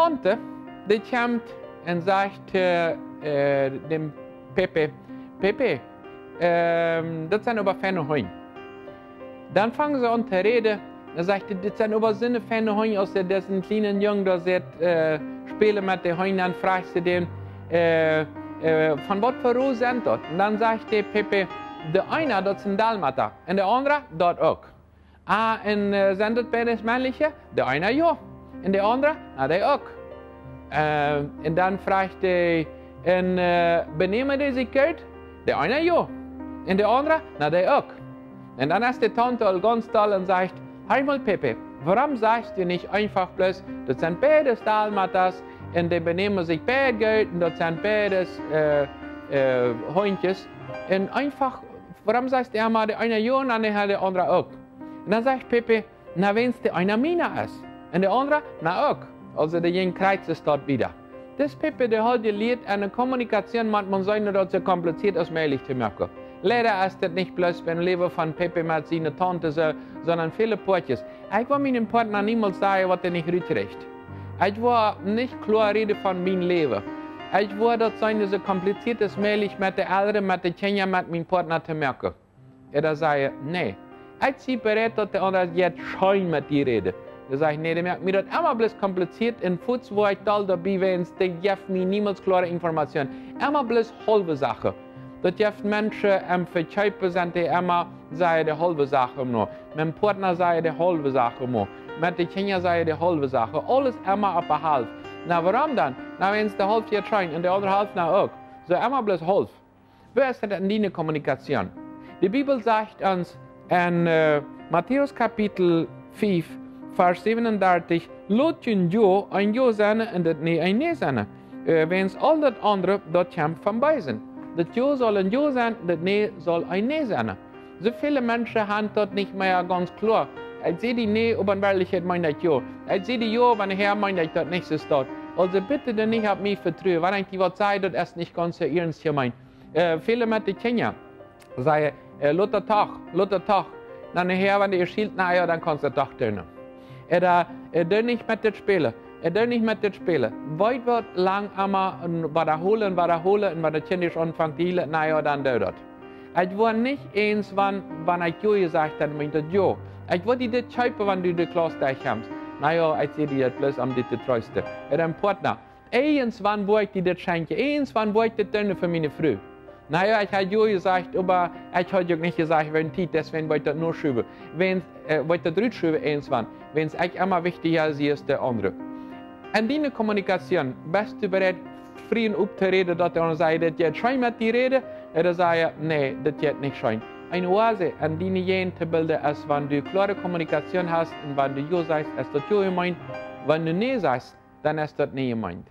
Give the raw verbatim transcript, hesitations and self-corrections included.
Tante, dee kjemt un sajcht to, äh, däm Pepe: Pepe, ähm, daut sent oba feine Hunj. Dan fangen see aun to räden. Dan sajcht dee: Dit sent oba soone feine Hunj. Aus see disen kjlienen Jung doa sitt, äh, spälen met de Hunj, dan frajcht see dän: Äh, äh, von waut fa Ros sent daut? Un dan sajcht de Pepe: De eena, daut es een Dalmata. Un de aundra, daut uk. Ah, un, äh, sent daut beides männliche? De eena jo. Un de aundra? Na, dee uk. Äh, un dan frajcht dee: Un, äh, benämen dee sikj goot? De eena jo. Un de aundra? Na, dee uk. Un dan es de Tante aul gaunz doll un sajcht: Hia mol, Pepe, wuarom sajchst du nich eefach bloos, daut sent beides Dalmatas un dee benämen sikj beid goot un daut sent beides, äh, äh, Hunjkjes? Un eefach, wuarom sajchst du emma, de eena jo un dan de aundra uk? Un dan sajcht Pepe: Na, wiels de eena miena es. Un de aundra? Na, uk. Aulsoo, dee jinkj krakjt soo wieda. Dis Pepe, dee haud jelieet, eene Kommunikation met Menschen soo kompliziert aus mäajlich to moaken. Leida es daut nich bloos biem Läwen von Pepe met siene Tante soo, sonda väle Poatjes. Ekj woa mienen Partna niemols sajen, waut hee nich rutkjricht. Ekj woa nich kloa räden von mien Läwen. Ekj woa daut sennen soo kompliziert aus mäajlich met de Elren, met de Kjinja, met mienen Partna to moaken. Ooda sajen: Nä, ekj sie bereit, daut de aundra jeit scheen met die räden. Dan saj ekj: Nä, dee moakt mie daut emma bloos kompliziert un fuaz woa ekj doll doabie, wiels dee jeft mie niemols kloare Information. Emma bloos haulwe Sachen. Daut jeft Menschen, em Vekjeepen sent dee emma, sajen de haulwe Sachen no. Mien Partna sajen de haulwe Sachen no. Met de Kjinja sajen de haulwe Sachen. Aules emma opp de Halft. Na, wuarom dan? Na, wiels de Halft jeit scheen un de aundre Halft na uk. Soo emma bloos haulf. Woo es daut en diene Kommunikation? De Bibel sajcht ons en, äh, Matäus Kapitel fief, Varsch säwenundartich: Lot jun Jo een Jo sennen un daut Nä een Nä sennen. Äh, wiels aul daut aundre, daut kjemt vom Beesen. Daut Jo saul een Jo sennen, daut Nä saul een Nä sennen. Soo väle Menschen haben daut nich mea gaunz kloa. Ekj saj die Nä, oba en Werkjlichkjeit meen ekj Jo. Ekj saj die Jo, oba nohäa meen ekj daut nich, soo es daut. Aulsoo bitte dan nich opp mie vetruen. Wan ekj die waut saj, daut es nich gaunz soo iernst jemeent. Äh, väle met de Kjinja sajen: Äh, lot daut doch, lot daut doch. Dan nohäa, wan dee schilt, na jo, dan kaust daut doch doonen. Ooda, äh, doo nich met dit spälen. Äh, doo nich met dit spälen. Weet waut, lang emma un wadaholen, wadaholen, un wan daut Kjint aunfangt to jielen, na jo, dan doo daut. Ekj woa nich eens, wan, wan ekj Jo jesajcht, dan meent daut Jo. Ekj woa die dit kjeepen, wan du de Klauss derchkjemst. Na jo, ekj saj die daut bloos om die to treesten. Ooda een Partna. Eens wan woa ekj die dit schenkjen, eens wan woa ekj dit doonen fa miene Fru. Na jo, ekj haud Jo jesajcht, oba ekj haud uk nich jesajcht, wiels Tiet, deswäajen woa ekj daut noschiewen. Wiels, äh, woa ekj daut rutschuwen eens wan. Wiels ekj emma wichtja sie aus de aundre. En diene Kommunikation, best du bereit, frie opptoräden, daut de aundra sajcht: Daut jeit scheen met die räden? Ooda sajcht: Nä, daut jeit nich scheen. Eene Oase en diene Jäajent to bilden es, wan du kloare Kommunikation hast, un wan du Jo sajchst, es daut Jo jemeent. Wan du Nä sajchst, dan es daut nich jemeent.